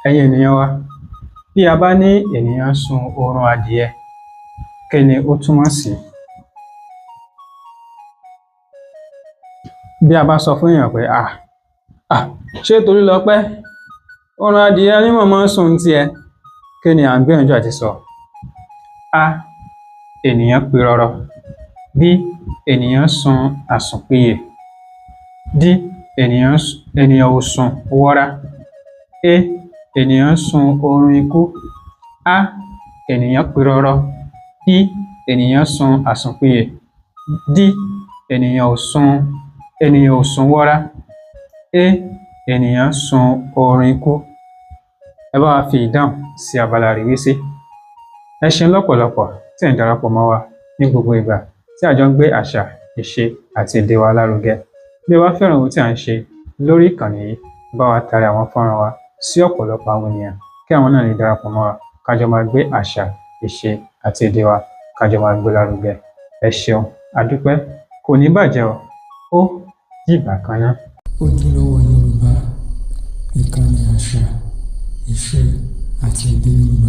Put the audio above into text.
Ẹ̀yin ènìyàn wa, bí a bá ní ènìyàn sun oorun adìẹ, kí ni ó túmọ̀ sí? Bí a bá sọ fún èèyàn pé ah, ṣé Tolúlọpẹ́, oorun adìẹ ni mọ̀ máa ń sùn tiẹ̀, kí ni à ń gbìyànjú àti sọ? A. Ènìyàn pirọrọ. B. Ènìyàn sun àsùnpiyè. D. Ènìyàn ò sùn wọra. E. Ènìyàn sun oorun ikú. A. Ènìyàn pirọrọ. B. Ènìyàn sun àsùnpiyè. D. Ènìyàn ò sùn wọra. E. Ènìyàn sun oorun ikú. Ẹ bá wa fi ìdáhùn sí abala àríwísí. Ẹ ṣeun lọ́pọ̀lọpọ̀ tí ẹ̀ ń darapọ̀ mọ́ wa ní gbogbo ìgbà tí a jọ ń gbé àṣà, ìṣe àti èdè wa lárugẹ. Bí ẹ bá fẹ́ràn ohun tí à ń ṣe lórí ìkànnì yìí, ẹ bá wa tari àwọn fọ́nrán wa sí ọ̀pọ̀lọpọ̀ àwọn ènìyàn kí àwọn náà lè darapọ̀ mọ́ wa ká jọ máa gbé àṣà, ìṣe àti èdè wa ká jọ máa gbé lárugẹ. Ẹ ṣeun, a dúpẹ́, kò ní bàjẹ́ o, ó dìgbà kan ná. Ojúlówó Yorùbá, ìkànnì àṣà, ìṣe àti èdè Yorùbá.